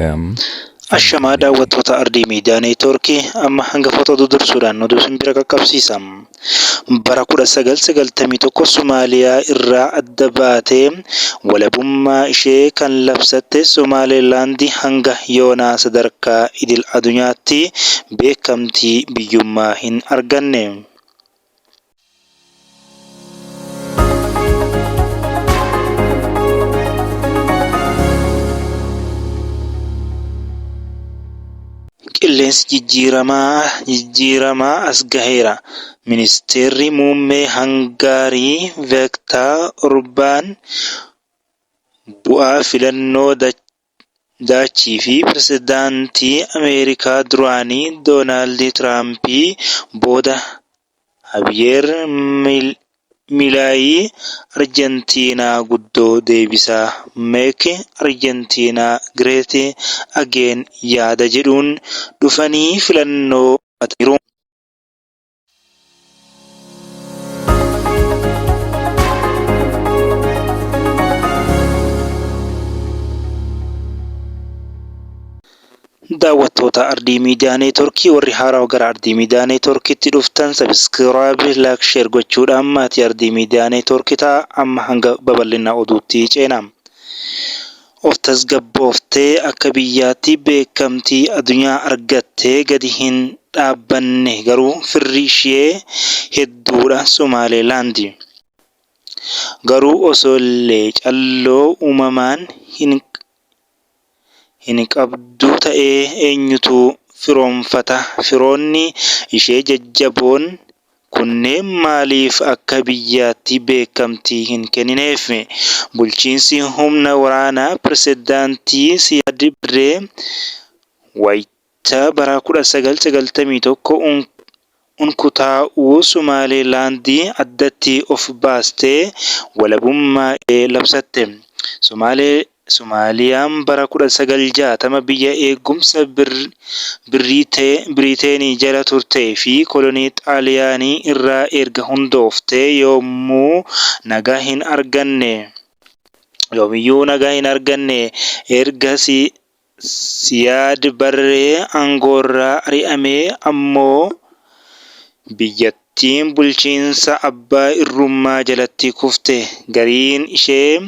M. Ashamaa daawwattoota Ardii Miidiyaa Neetwoorkii, amma hangafoota oduu dursuudhaan oduu isin bira qaqqabsiisa. Bara 1991 Somaaliyaa irraa adda baatee walabummaa ishee kan labsatte Somaalilaandi hanga yoonaa sadarkaa idil addunyaatti beekamtii biyyummaa hin arganne. Qilleensi jijjiiramaa as gaheera. Ministeerri Muummee Hangaarii Veektaa Orbaan bu'aa filannoo Daachii fi Pirezidaantii Ameerikaa duraanii Doonaald Tiraampii booda Haviyeer Milaayii Arjentiinaa guddoo deebisaa Make Argentina Great Again yaada jedhuun dhufanii filannoo mo'ataniiru. Daawwattoota Ardii Miidiyaa Neetworkii, warri haarawaa gara Ardii Miidiyaa Neetworkiitti dhuftan subscribe, like, share gochuudhaan maatii Ardii Miidiyaa Neetworkii ta'a. Amma hanga babal'ina oduutti ceena. Of tasgabbooftee akka biyyaatti beekamtii addunyaa argattee gadi hin dhaabbanne, garuu firri ishee hedduudha Somaalilaandi. Garuu osoo leecalloo uumamaan hin qabdu ta'ee eenyutu firoomfata? Firoonni ishee jajjaboon kunneen maaliif akka biyyaatti beekamtii hin kennineef? Bulchiinsi humna waraanaa Pirezidaantii Siyaad Barree wayita bara 1991 unkutaa'uu Somaalilaandi addatti of baastee walabummaa ishee labsatte. Somaaliyaan bara 1960 biyya eegumsa Biriiteenii jala turtee fi kolonii Xaaliyaanii irraa erga hundooftee yoomuu nagaa hin arganne. Yoomiyyuu nagaa hin arganne. Erga Siyaad Barree aangoorraa ari'amee ammoo biyyattiin bulchiinsa abbaa irrummaa jalatti kufte. Gariin ishee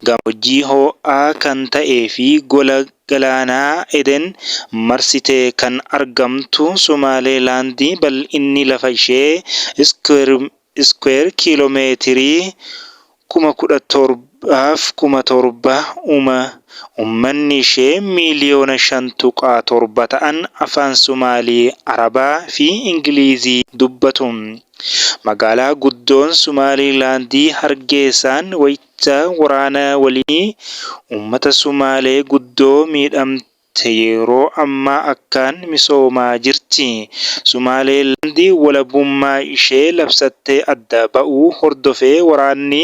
gammoojjii ho'aa kan ta'ee fi gola galaanaa Eden marsitee kan argamtu Somaalilaandi bal'inni lafa ishee iskuweer kiiloomeetirii 17,000, uummanni ishee miiliyoona 5.7 ta'an afaan Somaalii, Arabaa fi Ingilizii dubbatu. Magaalaa guddoon Somaalilaandi Hargeessaan wayita waraana waliinii uummata Somaalee guddoo miidhamte yeroo ammaa akkaan misoomaa jirti. Somaalilaand walabummaa ishee labsattee adda ba'uu hordofee waraanni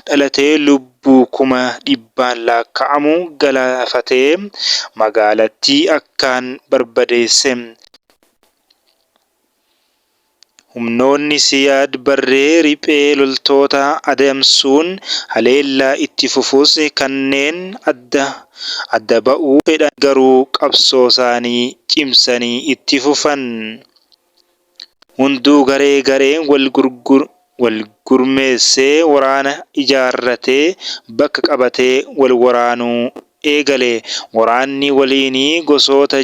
dhalatee lubbuu kuma dhibbaan lakkaa'amu galaafatee magaalattii akkaan barbadeesse. Humnoonni Siyaad Barree riphee loltoota adamsuun haleellaa itti fufus, kanneen adda ba'uu fedhan garuu qabsoosaanii cimsanii itti fufan. Hunduu garee gareen wal gurmeessee waraana ijaarratee bakka qabatee wal waraanuu eegale. Waraanni waliinii gosoota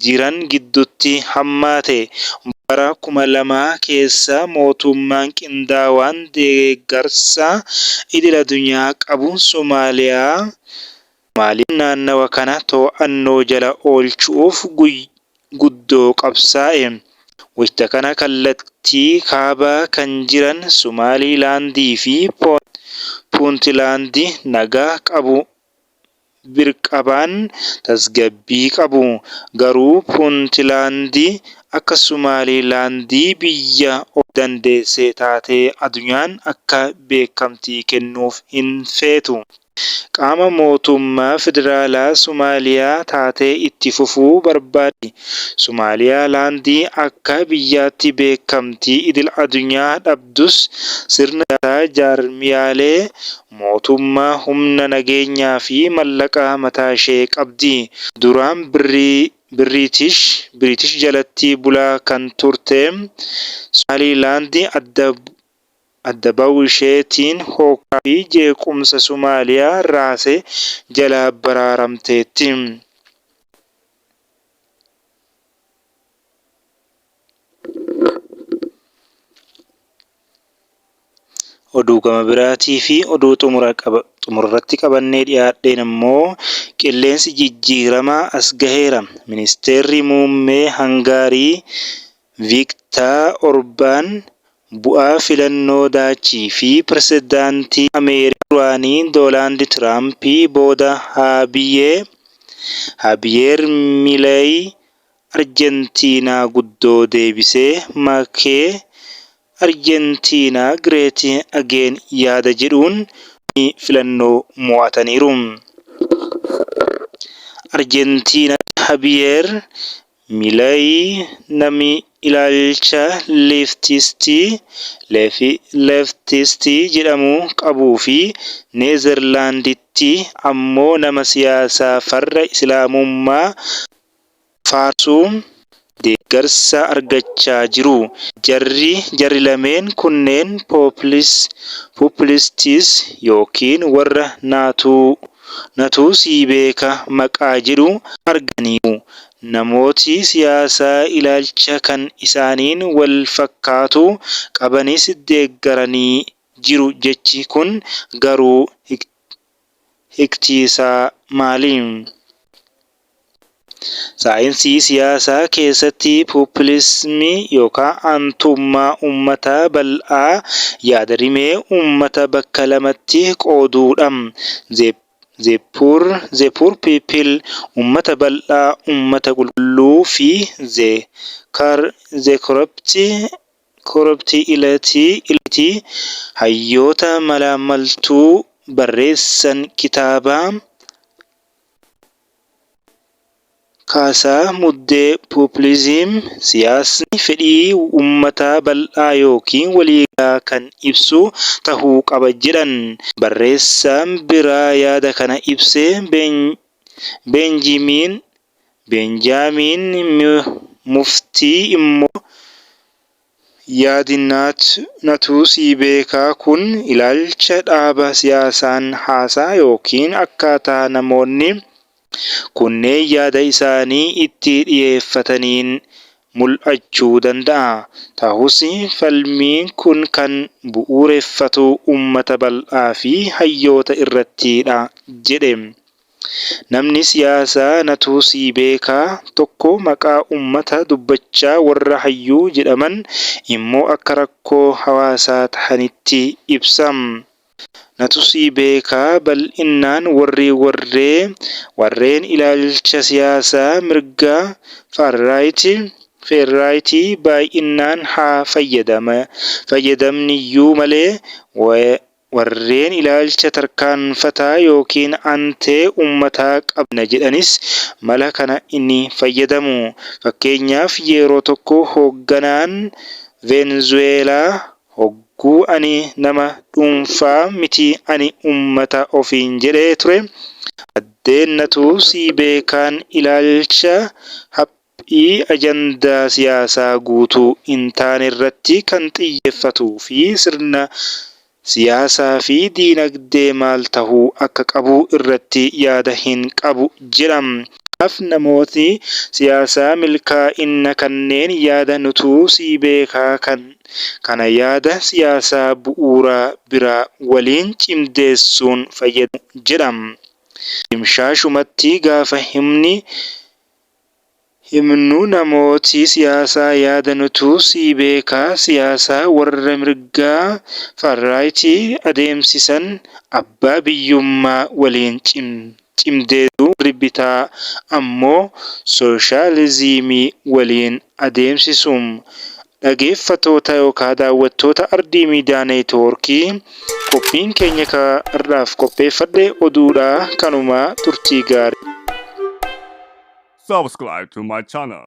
jiran gidduutti hammaate. Bara 2000 keessa mootummaan qindaawaan deeggarsa idil-addunyaa qabu Somaaliyaa naannawa kana to'annoo jala oolchuuf guddoo qabsaa'e. Wayita kana kallattii kaabaa kan jiran Somaalilaandii fi Puuntilaandi nagaa qabu, birqabaan tasgabbii qabu. Garuu Puuntilaandi akka Somaalilaandi biyya of dandeesse taatee addunyaan akka beekamtii kennuuf hin feetu. Qaama mootummaa federaalaa Somaaliyaa taatee itti fufuu barbaaddi. Somaalilaand akka biyyaatti beekamtii idil-addunyaa dhabdus sirna siyaasaa, jaarmiyaalee mootummaa, humna nageenyaa fi mallaqa mataashee qabdi. Duraan Biriitish jalatti bulaa kan turte Somaalilaand adda ba'uu isheetiin hookkaraa fi jeequmsa Somaaliyaa raase jalaa baraaramteetti. Oduu gama biraatii fi oduu xumurarratti qabannee dhiyaadheen immoo qilleensi jijjiiramaa as gaheera. Ministeerri Muummee Hangaarii Viiktaa Orbaan bu'aa filannoo Daachii fi pirezidaantii Ameerikaa duraanii Doonaald Tiraampii booda Haabiyeer Miileey Arjentiinaa guddoo deebisee makee Arjentiinaa Great Again yaada jedhuun filannoo mo'ataniiru. Arjentiinaatti Haabiyeer Miileey nami ilaalcha leeftistii jedhamu qabuu fi Neezerlaanditti ammoo nama siyaasaa farra Islaamummaa faarsu deeggarsa argachaa jiru. Jarri lameen kunneen populists yookiin warra natu si beeka maqaa jedhu argataniiru. Namooti siyaasaa ilaalcha kan isaaniin wal fakkaatu qabanis deeggaranii jiru. Jechi kun garuu hiiktisaa maali? Saayinsii siyaasaa keessatti populism yookaan aantummaa uummata bal'aa yaada rimee uummata bakka lamatti qooduudha. The poor people uummata bal'aa, uummata qulqulluu fi the corrupt elite hayyoota malaammaltuu barreessan kitaaba Kaasaa Muddee Populism siyaasni fedhii uummata bal'aa yookiin waliigalaa kan ibsu tahuu qaba jedhan. Barreessaan biraa yaada kana ibse Benjamin Muftii immoo yaadi natu si beekaa kun ilaalcha dhaaba siyaasaan haasaa yookiin akkaataa namoonni kunneen yaada isaanii itti dhiyeeffataniin mul'achuu danda'a. Tahus falmiin kun kan bu'uureffatu uummata bal'aa fi hayyoota irrattidha jedhe. Namni siyaasaa natu si beekaa tokko maqaa uummataa dubbachaa warra hayyuu jedhaman immoo akka rakkoo hawaasaa tahanitti ibsa. Natu si beekaa bal'inaan warri warreen ilaalcha siyaasaa mirgaa far right baay'inaan haa fayyadamaniyyuu malee warreen ilaalcha tarkaanfataa yookiin aantee uummataa qabna jedhanis mala kana ni fayyadamu. Fakkeenyaaf yeroo tokko hoogganaan Veenzuweelaa hogguu ani nama dhuunfaa miti ani uummata ofiin jedhee ture. Maddeen natu si beekaan ilaalcha haphii ajandaa siyaasaa guutuu hin taanerratti kan xiyyeeffatuu fi sirna siyaasaa fi diinagdee maal tahuu akka qabu irratti yaada hin qabu jedha. Kanaaf namootni siyaasaa milkaa'ina kanneen yaada nutu si beekaa kana yaada siyaasaa bu'uuraa biraa waliin cimdeessuun fayyadamu jedha. Dimshaashumatti gaafa himnu namooti siyaasaa yaada nutu si beekaa siyaasaa warra mirgaa far right adeemsisan abbaa biyyummaa waliin cimdeessu, warri bitaa ammoo sooshaalizimii waliin adeemsisu. Dhageeffatoota yookaan daawwattoota Ardii Miidiyaa Neetwoorkii, qophiin keenya har'aaf qopheeffadhe oduudha kanuma. Turtii gaarii. Subscribe to my channel.